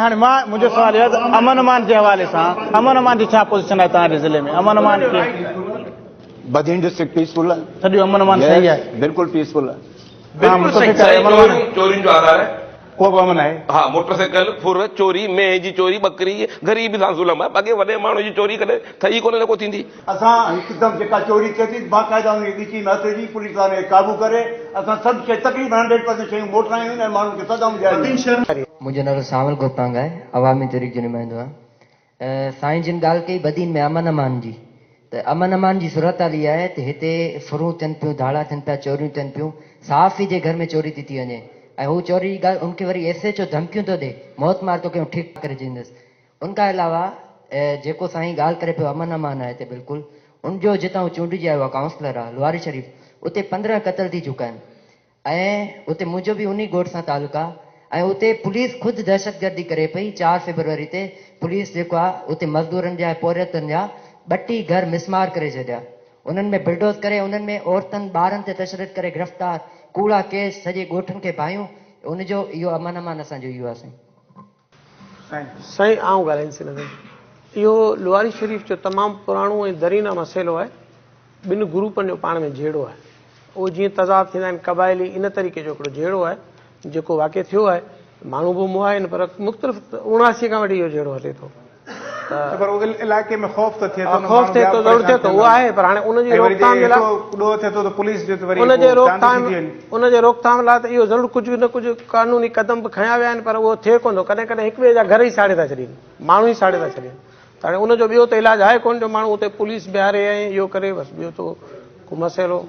هاڻي مان منهنجو سوال اهو آهي ته امن امان جي حوالي سان امن امان جي ڇا پوزيشن آهي توهان جي ضلعي ۾ امن امان کي بدين ڊسٽرڪٽ پيسفل آهي سڄو امن امان صحيح آهي بلڪل پيسفل آهي بلڪل صحيح امن امان چورين جو آزار آهي ڪو به امن آهي ها موٽر سائيڪل ڦر چوري مينهن جي چوري ٻڪري غريب سان ظلم آهي باقي وڏي ماڻهو جي چوري ڪڏهن ٿئي ڪونه نه ڪو ٿيندي اسان هڪدم جيڪا چوري ٿئي ٿي باقاعده ان کي ڳچي ۾ هٿ وجهي پوليس وارن کي قابو ڪري اسان سڀ شيء تقريبن هنڊريڊ پرسنٽ شيون موٽرايون آهن ۽ ماڻهن کي سزائون ڏياريون آهن. منهنجو نالو سانول گوپانگ آهي عوامي تحريڪ جو نمائندو آهيان سائين جن ڳالهه ڪئي بدين ۾ امن امان جي ته امن امان جي صورتحال اها آهي ته هتي ڦرون ٿين پيون ڌاڙا ٿين پيا چوريون ٿين پيون صحافي جي گهر ۾ چوري ٿي ٿي وڃي ۽ هو چوري جي ڳالهه ان کي وري ايس ايڇ او ڌمڪيون ٿو ڏي موت مار توکي آئون ٺيڪ ڪري ڇڏيندس ان کان علاوه جيڪو سائين ڳالهه ڪري پيو امن امان آهي هتي بلڪل ان جو جتان هو چونڊجي آيو آهي ڪائونسلر آهي لواري شريف اتي 15 قتل ٿي چڪا آهن ۽ اتي منهنجو به انهي ڳوٺ سان تعلق آهي ۽ اتي پوليس خود دهشتگردي ڪري پئي 4 فيبروري تي پوليس جيڪو آهي اتي مزدورن جا ۽ پورهيتن جا ٻٽي گهر مسمار ڪري ڇڏيا انهن ۾ بلڊوز ڪري انهن ۾ عورتن ٻارن تي تشدد ڪري گرفتار ڪوڙا ڪيس سڄي ڳوٺن کي باهيون ان جو اهو امن امان اسان جو اهو آهي سائين. سائين آئون ڳالهائيندس ان تي. اهو لواري شريف جو تمام پراڻو ۽ درينه مسئلو آهي. ٻن گروپن جو پاڻ ۾ جهيڙو آهي. اهو جيئن تضاد ٿيندا آهن قبائلي ان طريقي جو هڪڙو جهيڙو آهي جيڪو واقع ٿيو آهي. ماڻهو به مئا آهن پر مختلف 79 کان وٺي اهو جهيڙو هلي ٿو. ته پر علائقي ۾ خوف ته ٿئي ٿو نه خوف ٿئي ٿو ضرور ٿئي ٿو اهو آهي پر هاڻي ان جي روڪٿام جي لاء ڏوهه ٿئي ٿو ته پوليس جو ته وري ان جي روڪٿام ان جي روڪٿام لاء ته اهو ضرور ڪجهه نه ڪجهه قانوني قدم به کنيا ويا آهن پر اهو ٿئي ڪونه ٿو ڪڏهن ڪڏهن هڪ ٻئي جا گهر ئي ساڙي ٿا ڇڏين ماڻهو ئي ساڙي ٿا ڇڏين ته هاڻي ان جو ٻيو ته علاج آهي ڪونه جو ماڻهو اتي پوليس بيهاري ۽ اهو ڪري بس ٻيو ته ڪو مسئلو.